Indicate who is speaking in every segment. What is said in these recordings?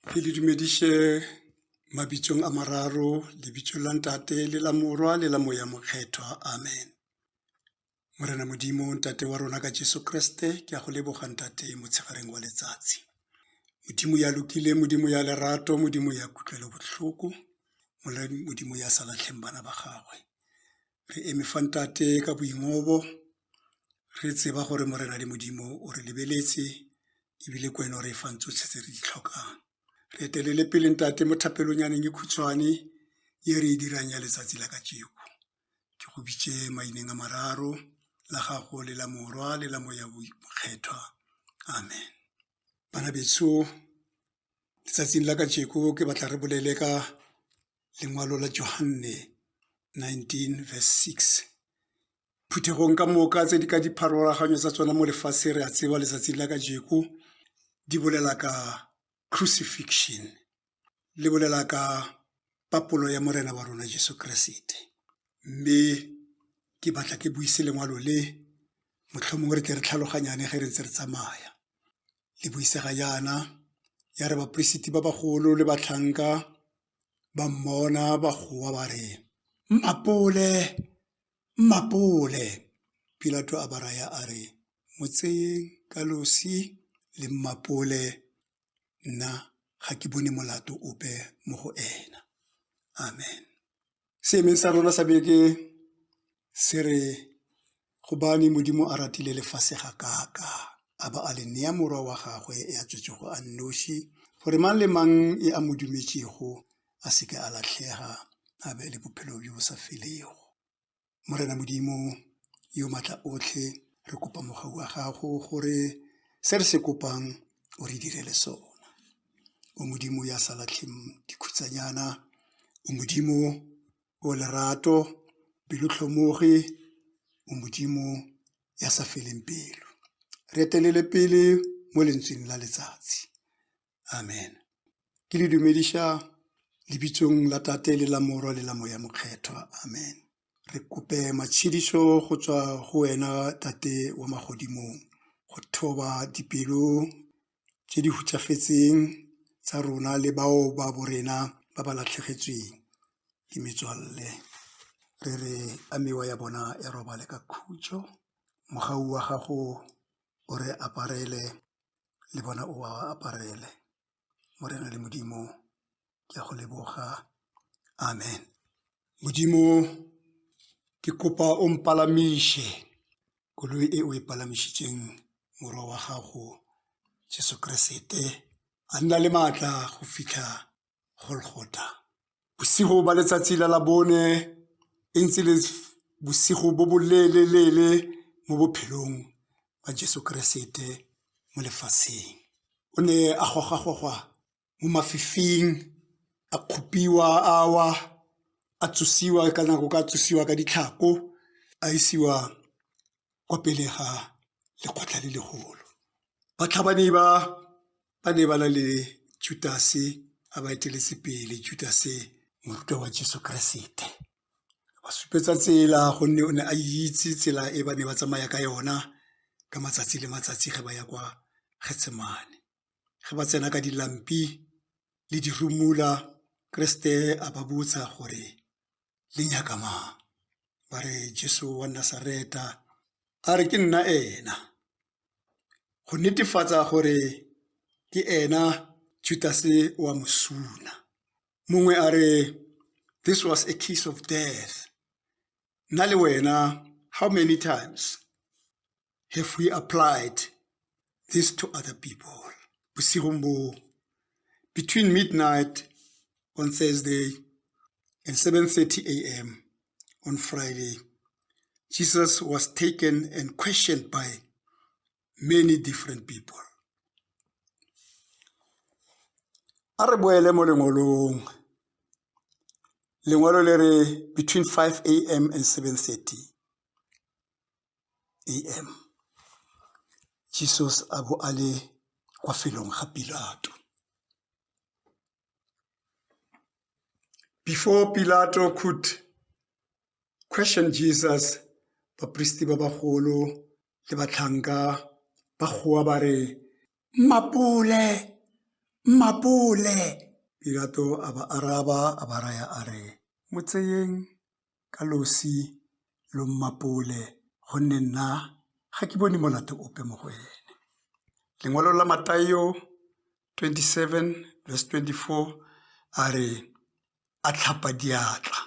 Speaker 1: Ke le dumediše mabitsong a mararo, lebitso la Ntate le la Morwa le la Moya Mokgethwa. Amen. Morena Modimo, Ntate wa rona ka Jesu Kriste, ke a go leboga Ntate motshegareng wa letsatsi. Modimo ya lokileng, Modimo ya lerato, Modimo ya kutlwelo bohloko, Modimo ya sa latlheng bana ba gagwe. Re eme fa Ntate ka boingobo, re tseba gore Morena le Modimo o re lebeletse ebile ke wena o re fang tsotlhe tse re di tlhokang. Re etelele pele Ntate mo thapelonyaneng e khutshwane e re e dirang ya letsatsi la kajeko. Ke go bitše maineng a mararo, la gago le la Morwa le la Moya Mokgethwa. Amen. Bana betsho, letsatsing la kajeko ke batla re bolele ka lengwalo la Johanne 19 verse 6. Phuthegong ka moka tse di ka dipharologanyo tsa tsona mo lefatsheng re a tseba letsatsing la kajeko di bolela ka crucifixion, le bolela ka papolo ya Morena wa rona Jesu Keresete. Mme ke batla ke buise lengwalo le mohlomongwe re tle re tlhaloganyane ge re ntse re tsamaya. Le buisega jaana, ya re baperesiti ba bagolo le batlhanka ba mmona ba goa ba re, Mmapole! Mmapole! Pilato a ba raya a re, Mo tseyeng ka losi le mmapole, nna ga ke bone molato ope mo go ena. Amen. Seemeng sa rona sa beke se re gobane Modimo a ratile lefase ga kaaka a ba a le nea morwa wa gagwe e a tswetšego a nnoši gore mang le mang e a mo dumetšego a se ke a lahlega a be le bophelo bjo bo sa felego. Morena Modimo yo maatla otlhe re kopa mogau wa gago gore se re se kopang o re direle sona. O Modimo ya sa latlheng dikhutsanyana, o Modimo o lerato, pelotlhomogi, o Modimo ya sa feleng pelo. Re etelele pele mo lentsweng la letsatsi. Amen. Ke le dumediša lebitsong la Tate le la Morwa le la Moya Mokgethwa. Amen. Re kope matshedišo go tswa go wena Tate wa magodimong go thoba dipelo tše di hutsafetseng tsa rona le bao ba bo rena ba ba latlhegetsweng ke metswalle. Re re a mewa ya bona e robale ka khutšo, mogau wa gago o re aparele le bona o ba aparele. Morena le Modimo ke a go leboga. Amen. Modimo ke kopa o mpalamiše koloi e o e palamišitšeng morwa wa gago Jesu Keresete a nna le maatla go fitlha Golgotha. Bosigo ba letsatsi la Labone e ntse le bosigo bo bo leele-leele mo bophelong ba Jesu Keresete mo lefatsheng. O ne a goga-gogwa mo mafifing, a kgopiwa, a wa, a tsosiwa ka nako ka tsosiwa ka ditlhako, a isiwa kwa pele ga lekgotla le legolo. Batlhabani ba ba ne ba na le Judase a ba eteletse pele, Judase morutwa wa Jesu Keresete. Ba supetsa tsela gonne o ne a itse tsela e ba ne ba tsamaya ka yona ka matsatsi le matsatsi ge ba ya kwa Getsemane. Ge ba tsena ka dilampi le dirumula Keresete a ba botsa gore le nyaka mang? Ba re Jesu wa Nasareta, a re ke nna ena. Go netefatsa gore ke ena Judase wa mo suna. Mongwe a re this was a kiss of death. Nna le wena how many times have we applied this to other people? Bosigong bo between midnight on Thursday and 7:30 a.m. on Friday, Jesus was taken and questioned by many different people. A re boele mo lengolong. Lengwalo le re between 5 a.m. and 7:30 a.m. Jesus a bo a le kwa felong ga Pilato. Before Pilato could question Jesus, bapristi ba bagolo le batlhanka ba goa ba re, Mmapole! Mmapole! Pilato a ba araba a ba raya a re, Mo tseyeng ka losi lo mmapole, gonne nna ga ke bone molato ope mo go ene. Lengwalo la Mataio 27 verse 24 a re, a tlhapa diatla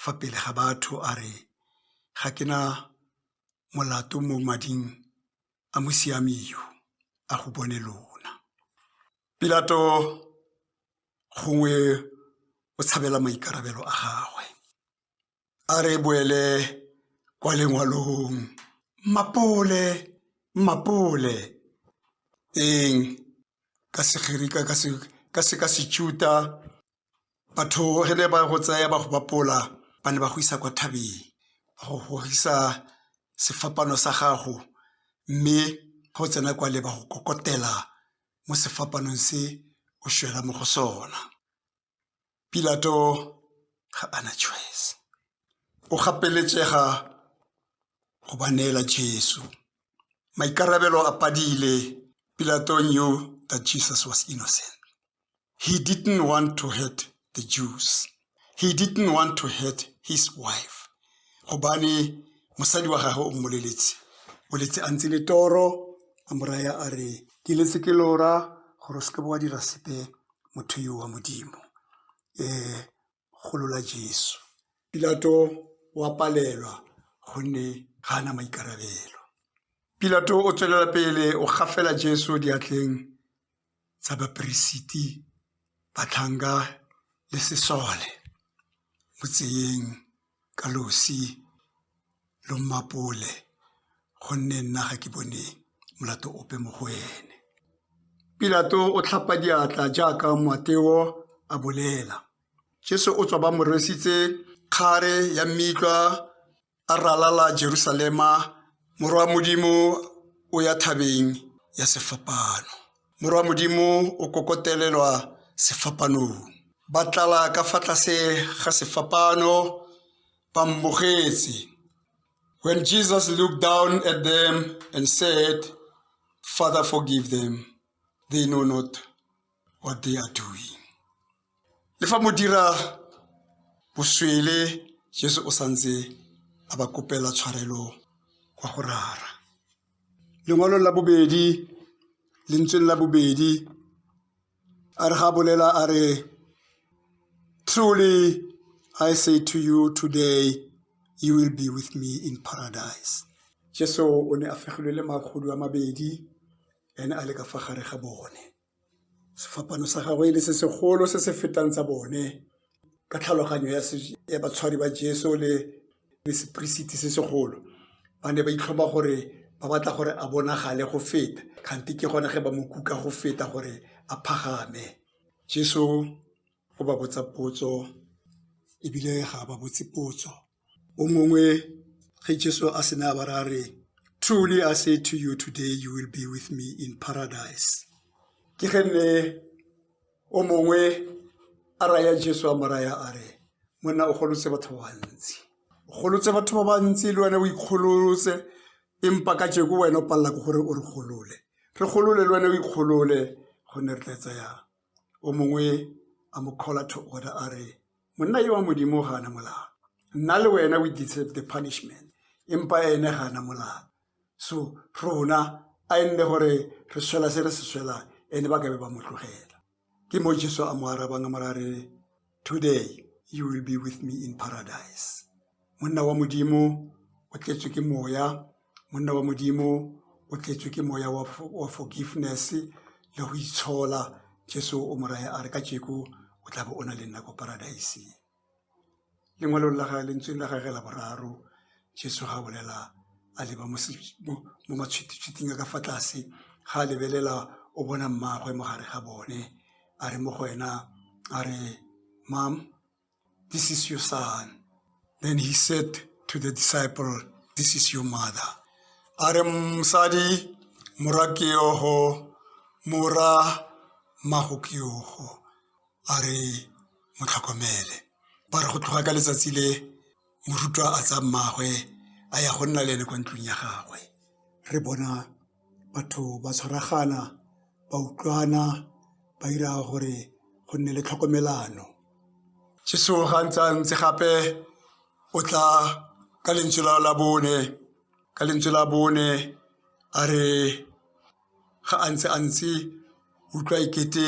Speaker 1: fa pele ga batho a re, ga ke na molato mo mading a mosiami yo, a go bone lona. Pilato gongwe o tshabela maikarabelo a gagwe. A re boele kwa lengwalong. Mmapole, mmapole. Eng ka Segerika, ka Sejuta, batho ge ne ba go tsaya ba go bapola, ba ne ba go isa kwa thabeng, ba go gogisa sefapano sa gago, mme ga o tsena kwale ba go kokotela mo sefapanong se o swela mo go sona. Pilato ga ana choice, o gapeletsega go ba neela Jesu. Maikarabelo a padile. Pilato knew that Jesus was innocent. He didn't want to hurt the Jews. He didn't want to hurt his wife. Gobane mosadi wa gagwe o mmoleletse, o letse a ntse le toro, a mo raya a re, ke letse ke lora gore o seke wa dira sepe motho yo wa Modimo. Golola Jesu. Pilato o a palelwa gonne ga ana maikarabelo. Pilato o tswelela pele o gafela Jesu diatleng tsa baperesiti, batlhanka le sesole. Mo tseyeng ka losi lo mmapole, gonne nna ga ke bone molato ope mo go ene. Pilato o tlhapa diatla jaaka Mateo a bolela. Jesu o tswa ba mo rwesitse kgare ya mmitlwa a ralala Jerusalema, Morwa Modimo o ya thabeng ya sefapano. Morwa Modimo o kokotelelwa sefapanong. Ba tlala ka fa tlase ga sefapano, ba mmogetse. When Jesus looked down at them and said, Father, forgive them, they know not what they are doing. Le fa mo dira boswele, Jesu o santse a ba kopela tshwarelo kwa go Rara. Lengwalo la bobedi, lentsweng la bobedi, a re ga bolela a re, Truly I say to you today, you will be with me in paradise. Jesu o ne a fegilwe le magodu a mabedi, ene a le ka fa gare ga bone. Sefapano sa gagwe e le se segolo se se fetang tsa bone, ka tlhaloganyo ya batshwari ba Jesu le seperesiti se segolo, ba ne ba itlhoma gore ba batla gore a bonagale go feta, kgante ke gone ge ba mo kuka go feta gore a phagame. Jesu o ba botsa potso, ebile ga a ba botse potso. O mongwe ge Jesu a sena a ba raya re, Truly I say to you today, you will be with me in paradise. Ke ge nne o mongwe a raya Jesu a mo raya a re, monna o golotse batho ba bantsi, o golotse batho ba bantsi, le wena o ikgolotse, empa ka jeko wena o palela ke gore o re golole, re golole le wena o ikgolole, gonne re tla tsaya. O mongwe a mo call to order a re, monna yo wa Modimo ga ana molato, nna le wena we deserve the punishment, empa ene ga ana molato. So rona a e nne gore re swela se re se swelang, ene ba ka be ba mo tlogela. Ke mo Jesu a mo arabang a mo raya re, today you will be with me in paradise. Monna wa Modimo o tletswe ke moya, monna wa Modimo o tletswe ke moya wa forgiveness le go itshola. Jesu o mo raya a re, ka jeko o tla bo o na le nna ko paradiseng. Lengwalong la gagwe, lentsweng la gagwe la boraro, Jesu ga a bolela a leba mo matshwititshwiting a ka fa tlase, ga a lebelela o bona mmagwe mo gare ga bone, a re mo go ena, a re, Mom, this is your son. Then he said to the disciple, this is your mother. A re, mosadi, mora ke yogo, mora mmago ke yogo, a re mo tlhokomele. Ba re go tloga ka letsatsi le, morutwa a tsaya mmagwe a ya go nna le ene kwa ntlong ya gagwe. Re bona batho ba tshwaragana, ba utlwana, ba Ba 'ira gore go nne le tlhokomelano. Jesu ga ntse a ntse gape o tla ka lentswe la bone, ka lentswe la bone a re ga a ntse a ntse utlwa ekete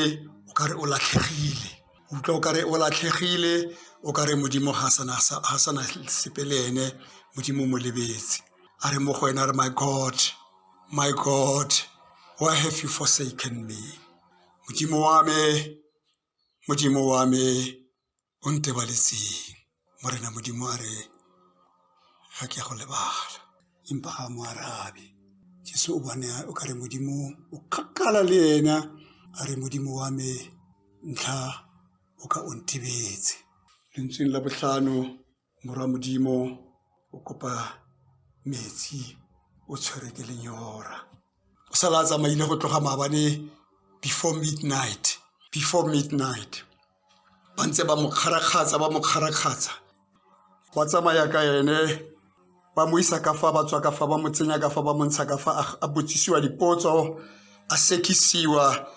Speaker 1: o kare o latlhegile, utlwa o kare o latlhegile, o kare Modimo ga a sana sepe le ene, Modimo o mo lebetse. A re mo go ena a re, my God, my God, why have you forsaken me? Modimo wa me, Modimo wa me, o ntebaletseng. Morena Modimo a re, ga ke a go lebala. Empa ga a mo arabe. Jesu o bone o kare Modimo o kgakala le ena, a re Modimo wa me, ntlha o ka o ntebetse. Lentsweng la botlhano, morwa Modimo o kopa metsi, o tshwerwe ke lenyora. O sala a tsamaile go tloga maabane before midnight, before midnight. Ba ntse ba mo kgarakgatsa, ba mo kgarakgatsa. Ba tsamaya ka ene, ba mo isa ka fa, ba tswa ka fa, ba mo tsenya ka fa, ba mo ntsha ka fa, a botsisiwa dipotso, a sekisiwa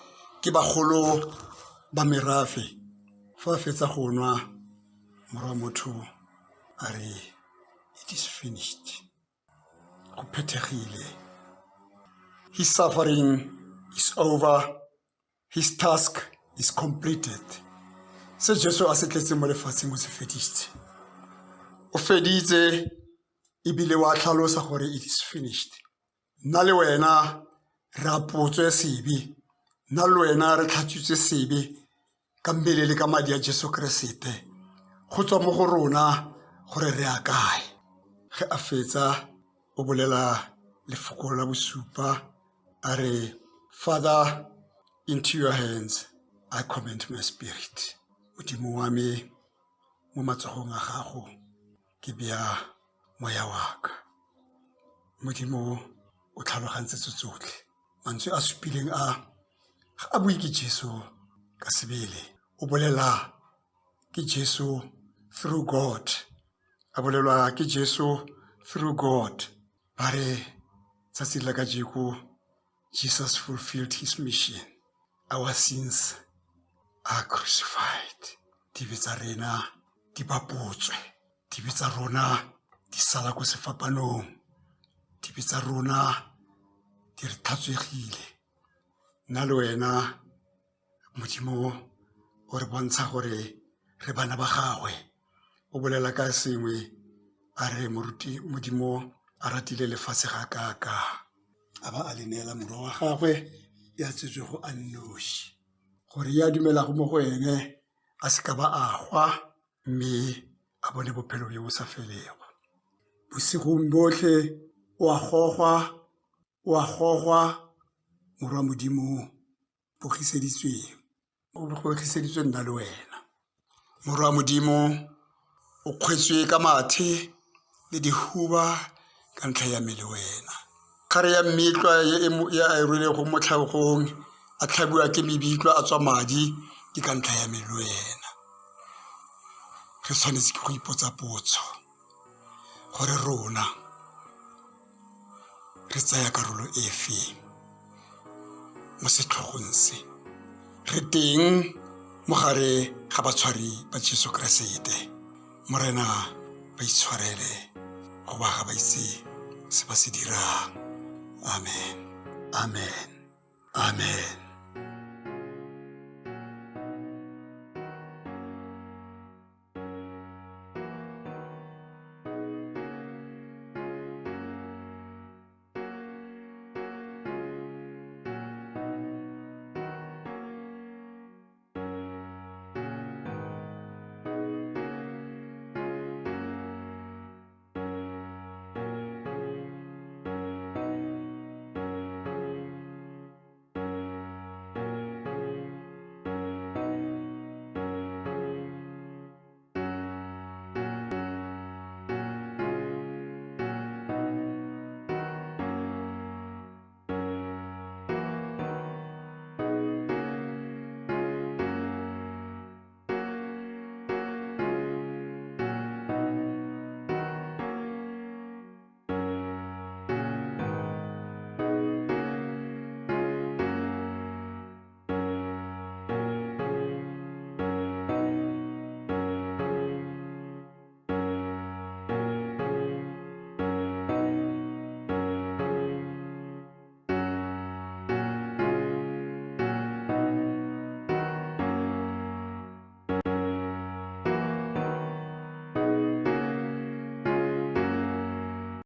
Speaker 1: ke bagolo ba merafe. Fa a fetsa go nwa, morwa motho a re, it is finished. Go phethegile. His suffering is over. His task is completed. Se Jesu a se tletseng mo lefatsheng o se feditse. O feditse ebile wa tlhalosa gore it is finished. Nna le wena re apotswe sebe, nna le wena re tlhatswitse sebe ka mmele le ka madi a Jesu Keresete. Go tswa mo go rona gore re ya kae. Ge a fetsa o bolela lefoko la bosupa a re, Father, into your hands I commend my spirit. Modimo wa me, mo matsogong a gago ke bea moya wa ka. Modimo o tlhalogantse tse tsotlhe. Mantswe a supileng a, ga a bue ke Jesu ka sebele, o bolela ke Jesu through God. A bolelwa ke Jesu through God. Ba re tsatsi la kajeko Jesus fulfilled his mission. Our sins are crucified. Dibe tsa rena di bapotswe. Dibe tsa rona di sala ko sefapanong. Dibe tsa rona di re tlhatswegile. Nna le wena Modimo o re bontsha gore re bana ba gagwe. O bolela ka sengwe a re moruti Modimo a ratile lefatshe ga kaaka, a ba a le neela morwa wa gagwe ya tsetswego a nnoši, gore ya dumelago mo go ene a se ka ba a hwa, mme a bone bophelo bjo bo sa felego. Bosigong botlhe o a gogwa, o a gogwa, morwa Modimo bogiseditsweng, o bogiseditswe nna le wena. Morwa Modimo o kgwetswe ka mathe le dihuba ka ntlha ya me le wena. Kgare ya mmitlwa ye a e rwelego mo tlhagong, a tlhabiwa ke mebitlwa a tswa madi, ke ka ntlha ya me le wena. Re tshwanetse ke go ipotsa potso gore rona re tsaya karolo efe mo setlhogong se. Re teng mo gare ga batshwari ba Jesu Keresete. Morena ba itshwarele goba ga ba itse se ba se dirang. Amen. Amen. Amen.